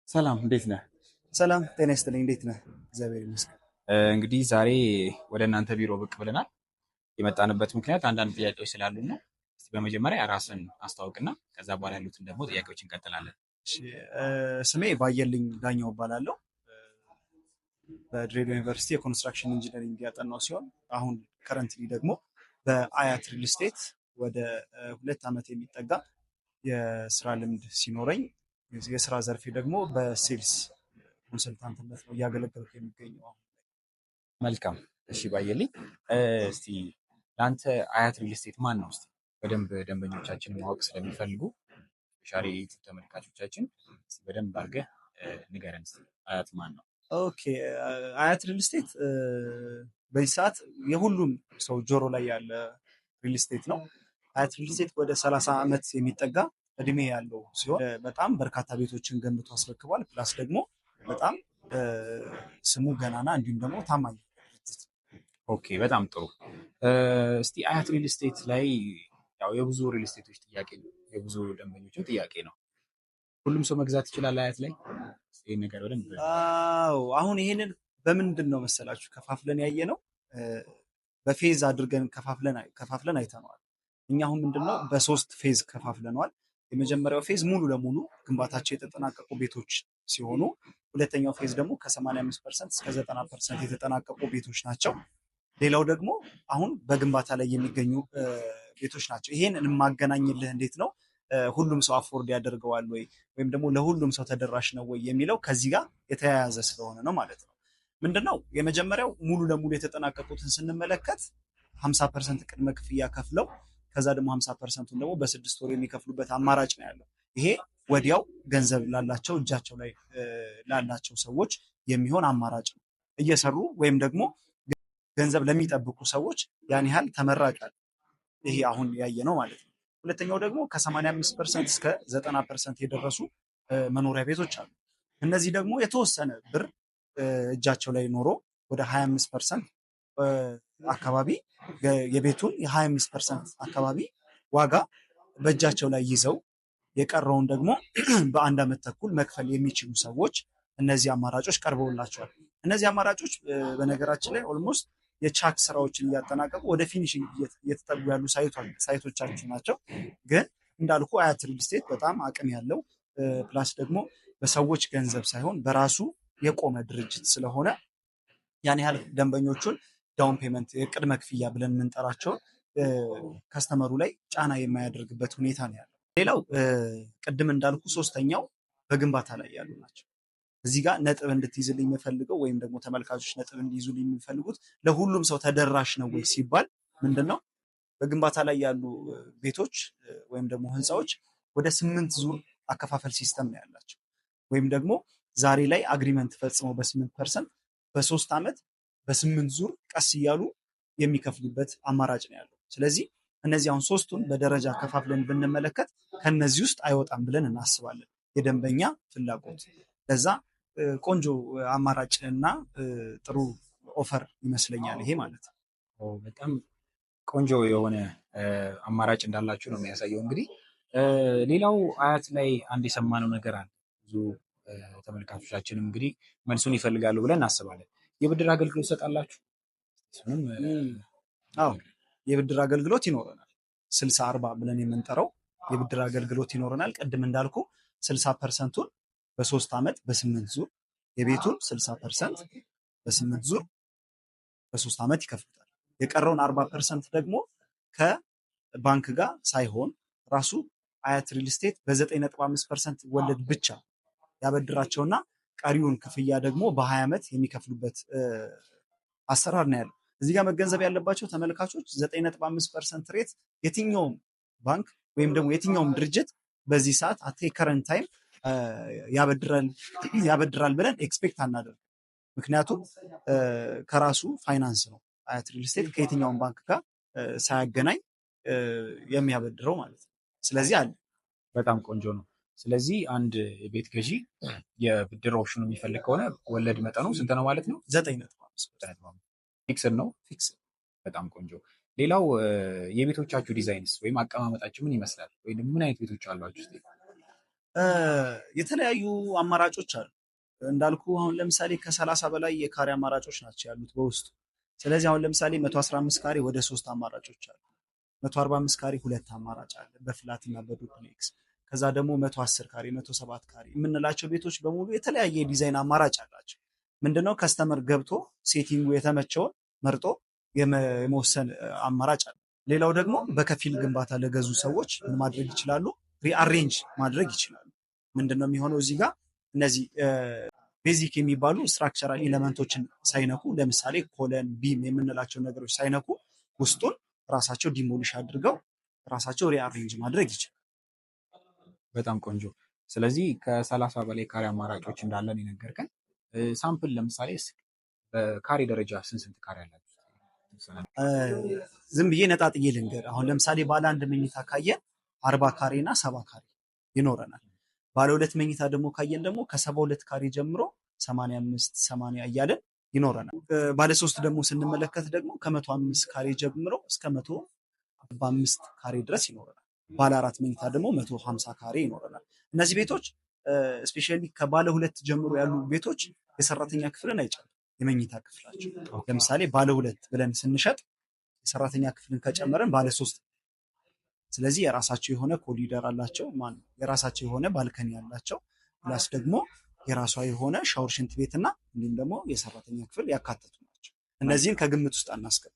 ሰላም፣ እንዴት ነህ? ሰላም ጤና ይስጥልኝ። እንዴት ነህ? እግዚአብሔር ይመስገን። እንግዲህ ዛሬ ወደ እናንተ ቢሮ ብቅ ብለናል። የመጣንበት ምክንያት አንዳንድ ጥያቄዎች ስላሉን ነው። እስቲ በመጀመሪያ ራስን አስተዋውቅና ከዛ በኋላ ያሉትን ደግሞ ጥያቄዎች እንቀጥላለን። እሺ፣ ስሜ ባየልኝ ዳኛው እባላለሁ። በድሬዳዋ ዩኒቨርሲቲ የ construction engineering ያጠናው ሲሆን አሁን currently ደግሞ በአያት ሪል ስቴት ወደ 2 ዓመት የሚጠጋ የስራ ልምድ ሲኖረኝ የስራ ዘርፌ ደግሞ በ sales consultant ነት ነው እያገለገልኩ የሚገኘው አሁን። መልካም። እሺ ባየልኝ፣ እስቲ ለአንተ አያት ሪል ስቴት ማን ነው? እስቲ በደንብ ደንበኞቻችን ማወቅ ስለሚፈልጉ especially የዩቲዩብ ተመልካቾቻችን፣ እስቲ በደንብ አድርገህ ንገረን እስቲ አያት ማን ነው? Okay፣ አያት ሪል ስቴት በዚህ ሰዓት የሁሉም ሰው ጆሮ ላይ ያለ ሪል ስቴት ነው። አያት ሪል ስቴት ወደ 30 ዓመት የሚጠጋ እድሜ ያለው ሲሆን በጣም በርካታ ቤቶችን ገንብቶ አስረክቧል። Plus ደግሞ በጣም ስሙ ገናና እንዲሁም ደግሞ ታማኝ ድርጅት ነው። Okay፣ በጣም ጥሩ። እስቲ አያት ሪል ስቴት ላይ ያው የብዙ ሪል ስቴቶች ጥያቄ ነው፣ የብዙ ደንበኞችም ጥያቄ ነው። ሁሉም ሰው መግዛት ይችላል አያት ላይ? እስቲ ይሄን ነገር በደንብ አዎ፣ አሁን ይሄንን በምንድን ነው መሰላችሁ ከፋፍለን ያየነው፣ በ phase አድርገን ከፋፍለን አይተነዋል። እኛ አሁን ምንድነው በሶስት phase ከፋፍለነዋል። የመጀመሪያው phase ሙሉ ለሙሉ ግንባታቸው የተጠናቀቁ ቤቶች ሲሆኑ ሁለተኛው phase ደግሞ ከ85% እስከ 90% የተጠናቀቁ ቤቶች ናቸው። ሌላው ደግሞ አሁን በግንባታ ላይ የሚገኙ ቤቶች ናቸው። ይሄን የማገናኝልህ እንዴት ነው፣ ሁሉም ሰው afford ያደርገዋል ወይ ወይም ደግሞ ለሁሉም ሰው ተደራሽ ነው ወይ የሚለው ከዚህ ጋር የተያያዘ ስለሆነ ነው ማለት ነው። ምንድነው የመጀመሪያው ሙሉ ለሙሉ የተጠናቀቁትን ስንመለከት 50% ቅድመ ክፍያ ከፍለው ከዛ ደግሞ 50%ቱን ደግሞ በ6 ወር የሚከፍሉበት አማራጭ ነው ያለው። ይሄ ወዲያው ገንዘብ ላላቸው፣ እጃቸው ላይ ላላቸው ሰዎች የሚሆን አማራጭ ነው። እየሰሩ ወይም ደግሞ ገንዘብ ለሚጠብቁ ሰዎች ያን ያህል ተመራጭ አይደለም። ይሄ አሁን ያየነው ማለት ነው። ሁለተኛው ደግሞ ከ85% እስከ 90% የደረሱ መኖሪያ ቤቶች አሉ። እነዚህ ደግሞ የተወሰነ ብር እጃቸው ላይ ኖሮ ወደ 25% አካባቢ፣ የቤቱን የ25% አካባቢ ዋጋ በእጃቸው ላይ ይዘው የቀረውን ደግሞ በአንድ ዓመት ተኩል መክፈል የሚችሉ ሰዎች እነዚህ አማራጮች ቀርበውላቸዋል። እነዚህ አማራጮች በነገራችን ላይ almost የቻክ ስራዎችን እያጠናቀቁ ወደ finishing እየተጠጉ ያሉ site ኦቻችን ናቸው። ግን እንዳልኩ አያት ሪል ስቴት በጣም አቅም ያለው plus ደግሞ በሰዎች ገንዘብ ሳይሆን በራሱ የቆመ ድርጅት ስለሆነ ያን ያህል ደንበኞቹን down payment፣ የቅድመ ክፍያ ብለን የምንጠራቸውን customer ኡ ላይ ጫና የማያደርግበት ሁኔታ ነው ያለው። ሌላው ቅድም እንዳልኩ ሶስተኛው በግንባታ ላይ ያሉ ናቸው። እዚህ ጋር ነጥብ እንድትይዝልኝ የምፈልገው ወይም ደግሞ ተመልካቾች ነጥብ እንዲይዙልኝ የሚፈልጉት ለሁሉም ሰው ተደራሽ ነው ወይ ሲባል ምንድን ነው፣ በግንባታ ላይ ያሉ ቤቶች ወይም ደግሞ ህንፃዎች ወደ ስምንት ዙር አከፋፈል system ነው ያላቸው። ወይም ደግሞ ዛሬ ላይ agreement ፈጽመው በ8% በ3 ዓመት በስምንት ዙር ቀስ እያሉ የሚከፍሉበት አማራጭ ነው ያለው። ስለዚህ እነዚህ አሁን ሶስቱን በደረጃ ከፋፍለን ብንመለከት ከነዚህ ውስጥ አይወጣም ብለን እናስባለን። የደንበኛ ፍላጎት ለዛ ቆንጆ አማራጭ እና ጥሩ offer ይመስለኛል ይሄ ማለት ነው። በጣም ቆንጆ የሆነ አማራጭ እንዳላችሁ ነው የሚያሳየው። እንግዲህ ሌላው አያት ላይ አንድ የሰማነው ነገር አለ። ብዙ ተመልካቾቻችንም እንግዲህ መልሱን ይፈልጋሉ ብለን እናስባለን። የብድር አገልግሎት ትሰጣላችሁ? እሱንም አዎ፣ የብድር አገልግሎት ይኖረናል። 60/40 ብለን የምንጠራው የብድር አገልግሎት ይኖረናል። ቅድም እንዳልኩ 60%ቱን በ3 ዓመት በስምንት ዙር፣ የቤቱን 60% በስምንት ዙር በ3 ዓመት ይከፍሉታል። የቀረውን 40% ደግሞ ከባንክ ጋር ሳይሆን ራሱ አያት ሪል ስቴት በ9.5% ወለድ ብቻ ያበድራቸውና ቀሪውን ክፍያ ደግሞ በ20 ዓመት የሚከፍሉበት አሰራር ነው ያለው። እዚህ ጋር መገንዘብ ያለባቸው ተመልካቾች 9.5% rate የትኛውም ባንክ ወይም ደግሞ የትኛውም ድርጅት በዚህ ሰዓት at current time ያበድራል ብለን expect አናደርግም። ምክንያቱም ከራሱ ፋይናንስ ነው አያት ሪል ስቴት ከየትኛውም ባንክ ጋር ሳያገናኝ የሚያበድረው ማለት ነው። ስለዚህ አለ። በጣም ቆንጆ ነው። ስለዚህ አንድ የቤት ገዢ የብድር option ኑ የሚፈልግ ከሆነ ወለድ መጠኑ ስንት ነው ማለት ነው? 9.5። Fixed ነው። Fix። በጣም ቆንጆ። ሌላው የቤቶቻችሁ designs ወይም አቀማመጣችሁ ምን ይመስላል? ወይም ምን አይነት ቤቶች አሏችሁ? እስኪ? የተለያዩ አማራጮች አሉ እንዳልኩ። አሁን ለምሳሌ ከ30 በላይ የካሬ አማራጮች ናቸው ያሉት በውስጡ። ስለዚህ አሁን ለምሳሌ 115 ካሬ ወደ ሶስት አማራጮች አሉ። 145 ካሬ ሁለት አማራጭ አለ በ flat እና በ duplex። ከዛ ደግሞ 110 ካሬ፣ 107 ካሬ የምንላቸው ቤቶች በሙሉ የተለያየ የዲዛይን አማራጭ አላቸው። ምንድነው customer ገብቶ setting ኡ የተመቸውን መርጦ የመወሰን አማራጭ አለ። ሌላው ደግሞ በከፊል ግንባታ ለገዙ ሰዎች ምን ማድረግ ይችላሉ? Rearrange ማድረግ ይችላሉ። ምንድነው የሚሆነው እዚህ ጋር? እነዚህ basic የሚባሉ structural element ኦችን ሳይነኩ፣ ለምሳሌ column፣ beam የምንላቸው ነገሮች ሳይነኩ ውስጡን ራሳቸው demolish አድርገው ራሳቸው rearrange ማድረግ ይችላል። በጣም ቆንጆ። ስለዚህ ከ30 በላይ ካሬ አማራጮች እንዳለን የነገርከን። Sample ለምሳሌ በካሬ ደረጃ ስንት ስንት ካሬ አላችሁ? ዝም ብዬ ነጣጥዬ ልንገር። አሁን ለምሳሌ ባለ አንድ መኝታ ካየን 40 ካሬ እና 70 ካሬ ይኖረናል። ባለ ሁለት መኝታ ደግሞ ካየን ደግሞ ከ72 ካሬ ጀምሮ 85፣ 80 እያለን ይኖረናል። ባለ ሶስት ደግሞ ስንመለከት ደግሞ ከ105 ካሬ ጀምሮ እስከ 145 ካሬ ድረስ ይኖረናል። ባለ አራት መኝታ ደግሞ 150 ካሬ ይኖረናል። እነዚህ ቤቶች especially ከባለ ሁለት ጀምሮ ያሉ ቤቶች የሰራተኛ ክፍልን አይጨምርም የመኝታ ክፍላቸው። ለምሳሌ ባለ ሁለት ብለን ስንሸጥ የሰራተኛ ክፍልን ከጨመረን ባለ ሶስት። ስለዚህ የራሳቸው የሆነ ኮሪደር አላቸው፣ ማን የራሳቸው የሆነ balcony አላቸው፣ plus ደግሞ የራሷ የሆነ ሻወር፣ ሽንት ቤት እና እንዲሁም ደግሞ የሰራተኛ ክፍል ያካተቱ ናቸው። እነዚህን ከግምት ውስጥ አናስገባም።